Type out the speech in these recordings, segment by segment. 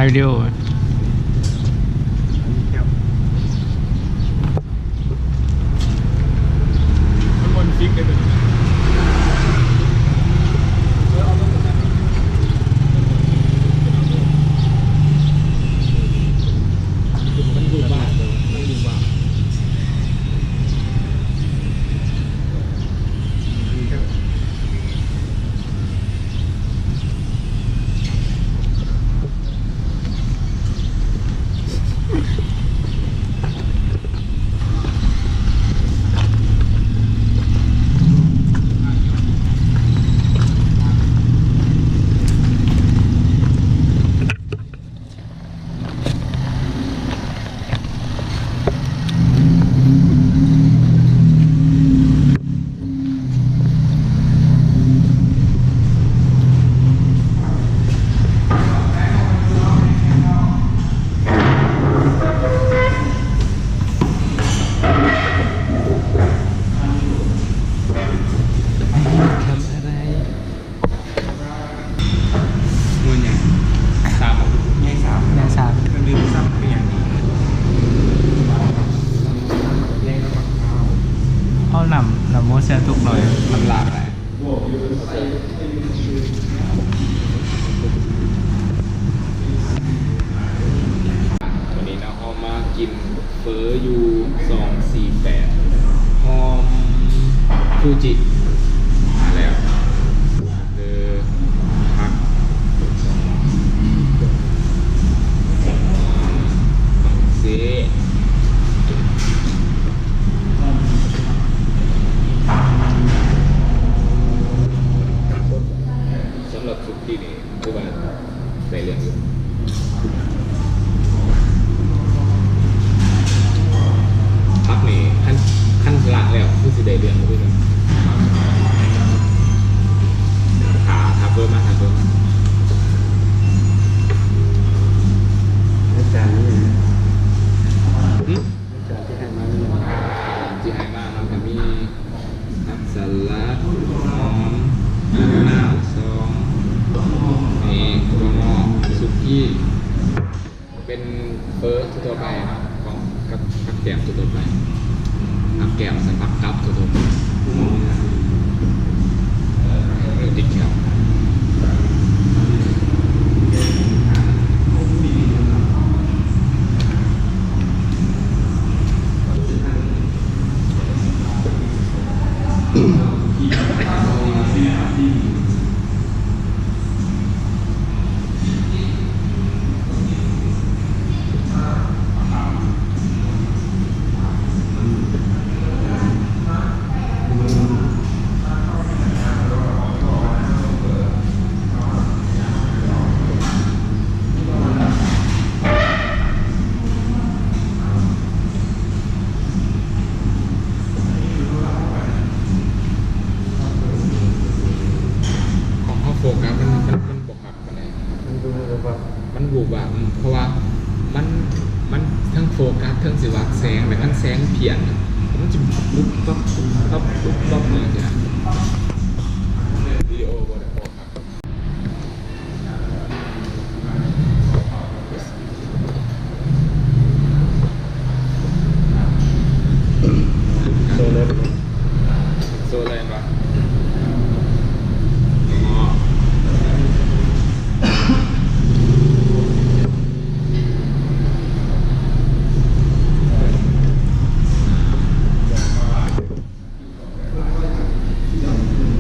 ຖ່າຍວິດີໂອ ມັນມ່ວນຟິກເດ້ ມັນບູບບາບ ມັນບູບບາບ. ทำอะไร ม่ວນຫຍັງ? ສາມ ໃຫຍ່ສາມ ໃຫຍ່ສາມ ເຄື່ອງດື່ມສັກເປັນຫຍັງ? ເອົານ້ຳ ນ້ຳບໍ່ໃສ່ທຸກໜ່ອຍ ນ້ຳຫຼາກຫຼາຍ. ວັນນີ້ເນາະ ເຮົາມາກິນເຝີຢູ່ສອງສີ່ແປດ ຫອມຟູຈິ ມາແລ້ວ. ເອີ ຜັກ ບັກເສ ສຳລັບສຸກກີນີ້ ຖືວ່າໄດ້ເລື່ອງຢູ່. ຜັກນີ້ ຄັນ ຄັນລ້າງແລ້ວຄືຊິໄດ້ເລື່ອງຢູ່ຄືກັນ. ຖ້າ ຖ້າເພີ່ມມາ ຖ້າເພີ່ມມາ. ອາຈານນີ້ນະ ຫຶ? ອາຈານທີ່ໃຫ້ມານີ້ ທີ່ໃຫ້ມາ ມັນກະມີ ຜັກສະຫຼັດ ຫອມ ມະນາວສອງ ແໜກ ຖົ່ວງອກ ສຸກີ ເປັນເຝີທົ່ວໆໄປເນາະ ຂອງ ກັບຜັກແກ້ມທົ່ວໆໄປ ຜັກແກ້ມ ສັນ ຜັກກັບທົ່ວໆໄປ ຕິດແຂ້ວ. ຂອງເຮົາໂຟກັສ ມັນ ມັນ ມັນບໍ່ຄັກປານໃດ ມັນດູແບບວ່າ ມັນບູບບາບ ເພາະວ່າມັນ ມັນທັງໂຟກັສ ທັງຊິວັດແສງ ແລ້ວຄັນແສງພຽງ ມັນຈະປຸບປັບ ປຸບປັບ ປຸບປັບ ຈັ່ງຊີ້ນະ. ວິດີໂອບໍ່ໄດ້ ໂຊເລີຍ ໂຊເລີຍບໍ່? ອໍ.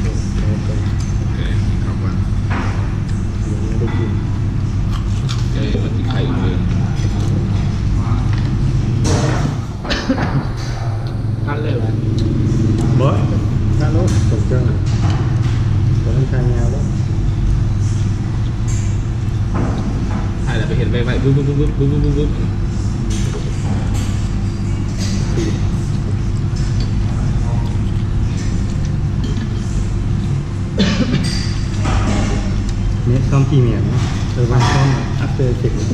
ໂອເຄ ເຂົ້າກ່ອນ ຍັງບໍ່ໄດ້ກິນ ເອີ ມັນຊິໄຂ່ເລີຍ ຕັດເລີຍຫວາ? ບໍ່ ຕັດໂລດ ຕົກເຄື່ອງ ບໍ່ທັນຖ່າຍຍາວດອກ ຖ່າຍແລ້ວໄປເຮັດໄວໆ ວຶບໆ ວຶບໆ ວຶບໆ ວຶບໆ. ເມກຊອງພຣີມຽມ ເອີ ວາງຊອງ After Effects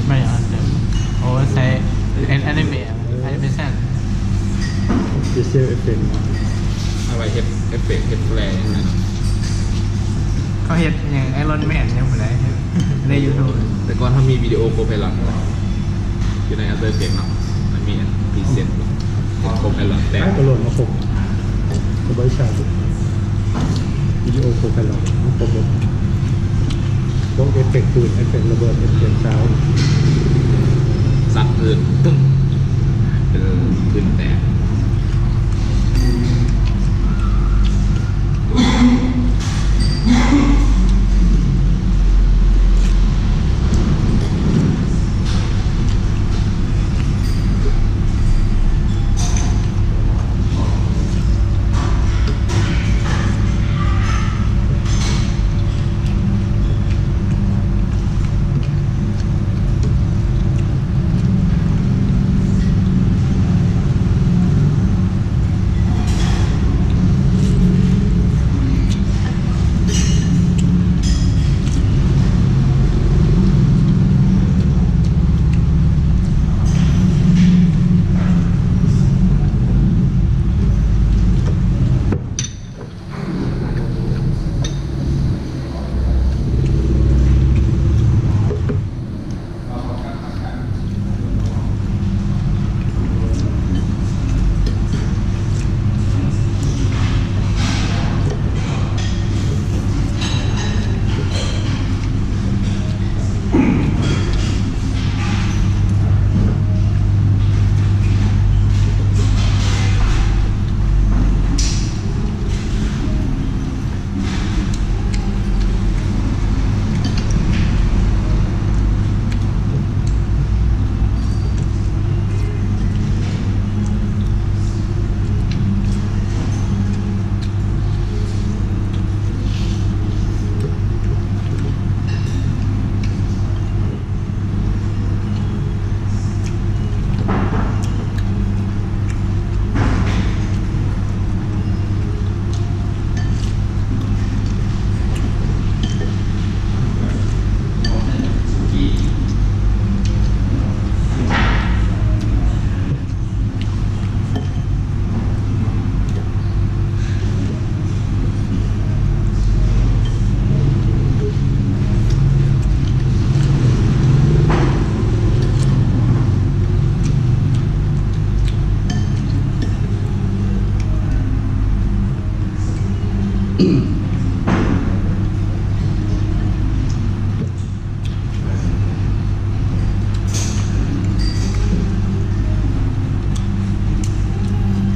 ແມ່ນ After Effects ໂອ້ ໃຊ້ Anime Animation Special Effects ເອົາໄວ້ເຮັດເອັຟເຟັກ ເຮັດແຟລຫຍັງນັ້ນ ເຂົາເຮັດຫຍັງ Iron Man ຫຍັງພຸ້ນໃດ ໃນ YouTube ແຕ່ກ່ອນເຮົາມີວິດີໂອ Copilot ຢູ່ໃນ After Effects ເນາະ ມັນມີອັນ Preset ເຮັດ Copilot ແຕ່ ໃຊ້ກໍໂຫຼດມາຄົບ ກໍບໍ່ໄດ້ໃຊ້ ວິດີໂອ Copilot ມັນຄົບເບິດ ພວກເອັຟເຟັກປືນ ເອັຟເຟັກລະເບີດ ເອັຟເຟັກຊາວ ສັດພື້ນ ຕຶ້ງ ເປັນພື້ນແຕກ.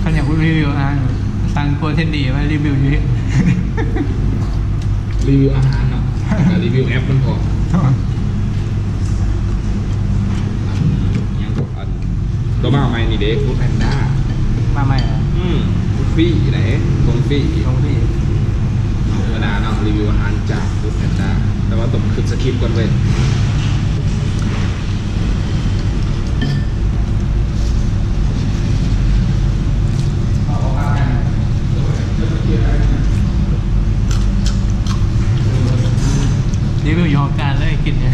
ຄັນຢາກຣີວິວອາຫານ ສັ່ງຄົວເທັນດີມາຣີວິວຢູ່ນີ້ ຣີວິວອາຫານເນາະ ແລ້ວກໍຣີວິວແອັບມັນພ້ອມ ອັນຫຍັງກໍ ອັນ ໂຕມາໃໝ່ນີ້ເດ້ ຟູດແພນດ້າ ມາໃໝ່ເຫາ? ອືມ ຟຣີເດ້ ສົ່ງຟຣີ ສົ່ງຟຣີ ທຳມະດາເນາະ ຣີວິວອາຫານຈາກຟູດແພນດ້າ ແຕ່ວ່າຕ້ອງຄຶດສະຄຣິບກ່ອນເວີຍ. ຣີວິວຢູ່ຫ້ອງການເລີຍ ກິນຢູ່.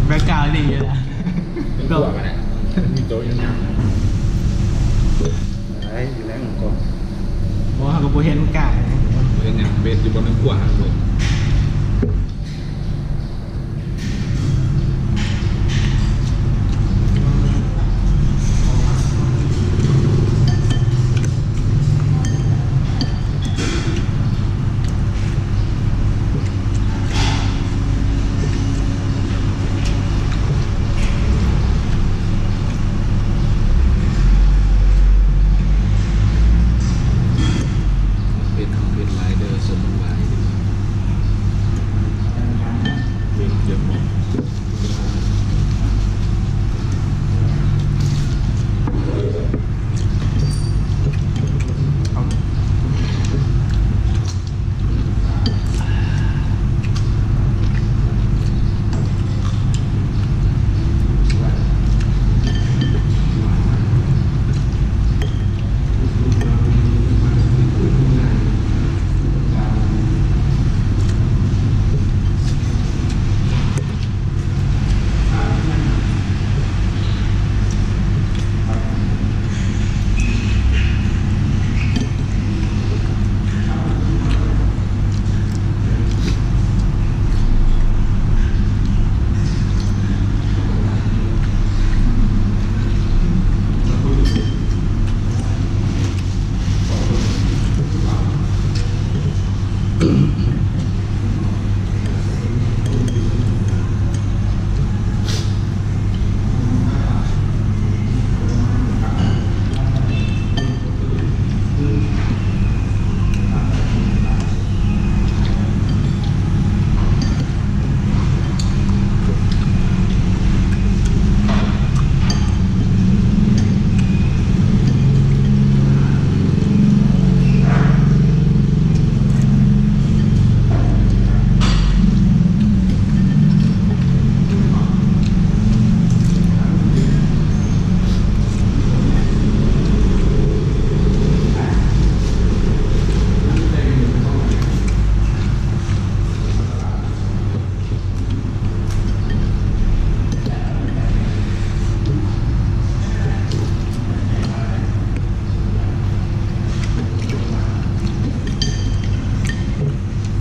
ແບັກກຣາວດີຢູ່ລະ ເປັນຕົວກໍໄດ້ ມີໂຕະຍັງ ໄດ້ຢູ່ແລ້ວກ່ອນ ບໍ່ ເຮົາກໍບໍ່ເຫັນກາຍ ເຫັນຫຍັງ ເບັດຢູ່ບໍ່ ແມ່ນຂົວຫັກເວີຍ. ເຜັດ ເຜັດຫຼາຍເດີ ສົມຫວາຍເປັນເຈັບໝໍ.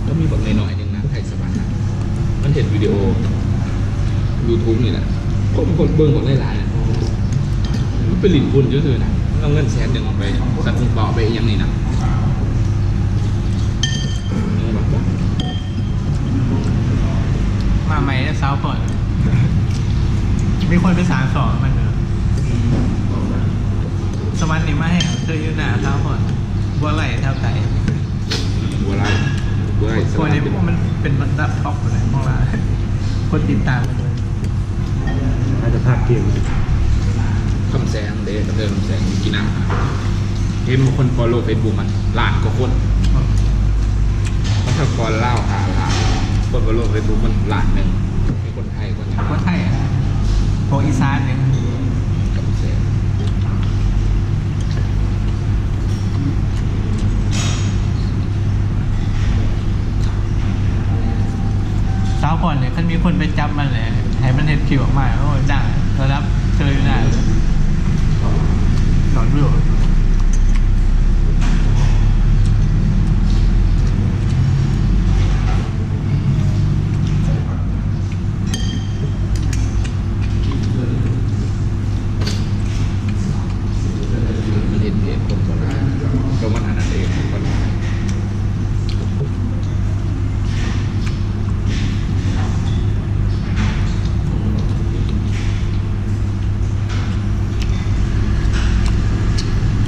ກໍມີບັກນ້ອຍໆໜຶ່ງນະ ໄທສະຫວັນນະ ມັນເຮັດວິດີໂອຢູທູບນີ້ແຫຼະ ຄົນ ຄົນເບິ່ງບັກຫຼາຍໆ ມັນໄປຫຼິ້ນບຸນຊື່ໆນະ ມັນເອົາເງິນແສນໜຶ່ງໄປສັດຫົງເປົ່າ ໄປອີ່ຫຍັງນີ້ນະ. ມາໃໝ່ແລ້ວ ຊາວພອນ ມີຄົນໄປສ້າງສອງມັນເດີ ສະຫວັນນີ້ມາແຮງ ເຄີຍຢູ່ໜ້າຊາວພອນ ບໍ່ໄຫຼເທົ່າໃດ ບໍ່ໄຫຼ ບໍ່ໄຫຼ ສະຫວັນນີ້ ພວກນີ້ມັນເປັນລະດັບທັອບຂອງລາວ ຄົນຕິດຕາມມັນເລີຍ ອາດຈະພາກເກມ ຄຳແສງເດ້ ກະເທີຍຄຳແສງ ກິນນ້ຳ ເຫັນບໍ່ ຄົນຟອລໂລເຟສບຸກມັນລ້ານກວ່າຄົນ ປະຊາກອນລາວຫ້າລ້ານ ຄົນຟອລໂລເຟສບຸກມັນລ້ານໜຶ່ງ ມີຄົນໄທ ຄົນຫຍັງ ຄົນໄທ ພວກອີສານຫຍັງ ກະແສ ຊາວພອນນີ້ ຄັນມີຄົນໄປຈັບມັນແຫຼະ ໃຫ້ມັນເຮັດຄລິບອອກມາ ໂອ້ຍ ດັງລະດັບເທີຢູ່ນານ ຍອດວິວ. ມັນເຮັດເພຈຄົນບໍ່ໄດ້ ໂຕມັນອັນນັ້ນເອງ ຄົນບໍ່ໄດ້. ເ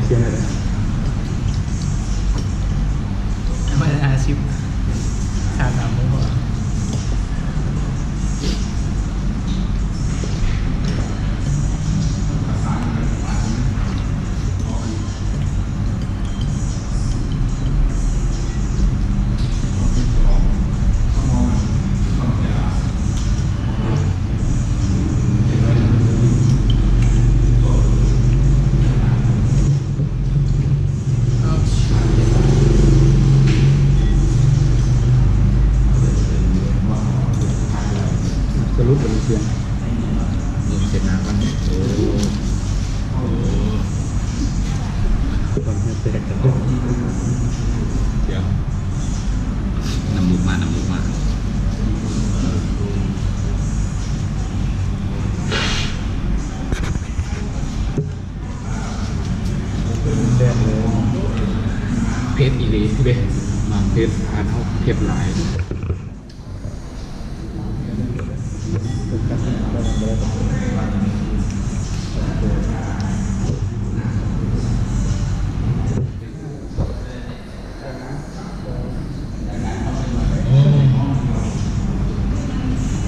ປຽນໄດ້ເລີຍ ໄປຫ້າສິບ ສາມ ສາມໂມງພໍ. ສະຫຼຸບເປັນເສຍງ ເບິ່ງເສັດໜ້າກ່ອນ. ໂອ້ ໂອ້ ຄວາມເຫື່ອແຕກກັນ. ດຽວ ນ້ຳມູກມາ ນ້ຳມູກມາ. ເຜັດອີ່ຫຼີເດ້ ໝາກເຜັດ ອາຫານເຮົາເຜັດຫຼາຍ.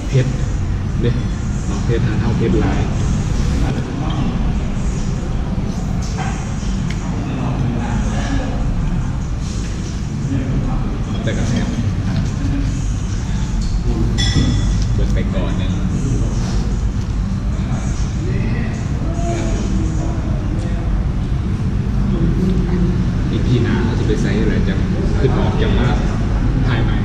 ເຜັດເດ້ ໝາກເຜັດ ຮ້ານເຮົາເຜັດຫຼາຍ ແຕ່ກໍແຊບ. ເບິດໄປກ່ອນໜຶ່ງ. ອີພີໜ້າເຮົາຊິໄປໃສແລ້ວ ຈັ່ງຄິດອອກຈັ່ງມາຖ່າຍໃໝ່.